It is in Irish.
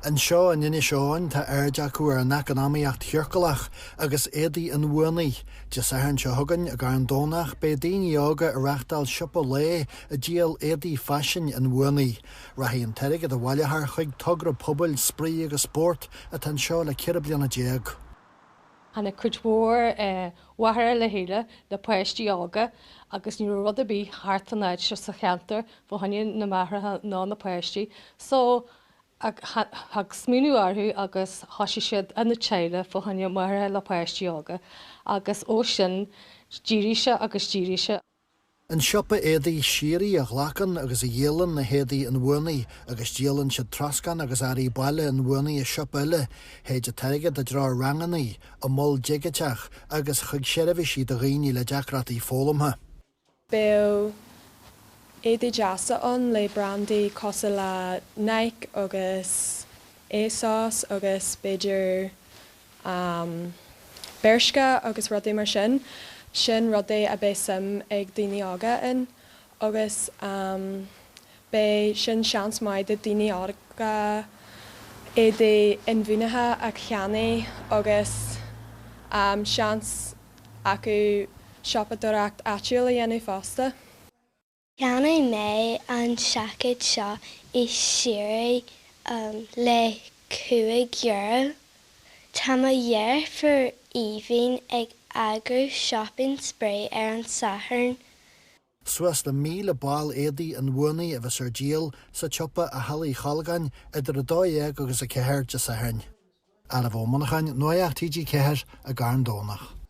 Anseo in Inis Eoghain tá aird acu ar an eacnamaíocht chiorclach agus éadaí inbhuanaithe. Dé Sathairn seo chugainn i gCarn Domhnach beidh daoine óga ag reáchtáil siopa lae ag díol éadaí faisin inbhuanaithe. Rachaidh an t-airgead a bhaileofar chuig togra pobail spraoi agus spórt atá anseo le 14 bliana. Tháinig cuid mhór mháithreacha le chéile le páistí óga agus ní raibh rud ar bith thart an áit seo sa cheantar fá choinne na máithreacha ná na páistí. So thug smaoineamh orthu agus thoisigh siad ionad teaghlaigh fá choinne máithreacha le páistí óga agus ó sin d'éirigh sé agus d'éirigh sé. An siopa éadaí Síoraí a ghlacann agus a dhíolann na héadaí inbhuanaithe agus díolann siad troscán agus earraí baile inbhuanaithe i siopa eile. Théid an t-airgead i dtreo ranganna, an mol digiteach agus chuig seirbhísí do dhaoine le deacrachtaí foghlamtha. Beidh éadaí deasa ann le brandaí cosúil le Nike agus ASOS agus b'fhéidir Bershka agus rudaí mar sin. Sin rudaí a beidh suim ag daoine óga in agus beidh sin seans maith do daoine óga éadaí inbhuanaithe a cheannaigh agus seans acu siopadóireacht áitiúil a dhéanamh fosta. Cheannaigh mé an seaicéad seo i Síoraí le €5. Tá mo dheirfiúr Aoibhinn ag eagrú shopping spree ar an Satharn. Suas le 1,000 ball éadaí inbhuanaithe a bheas ar díol sa tsiopa i Halla Uí Cholgáin idir 12 agus 4 Dé Sathairn. Ardmhol Ó Monacháin, Nuacht TG4 i gCarn Domhnach.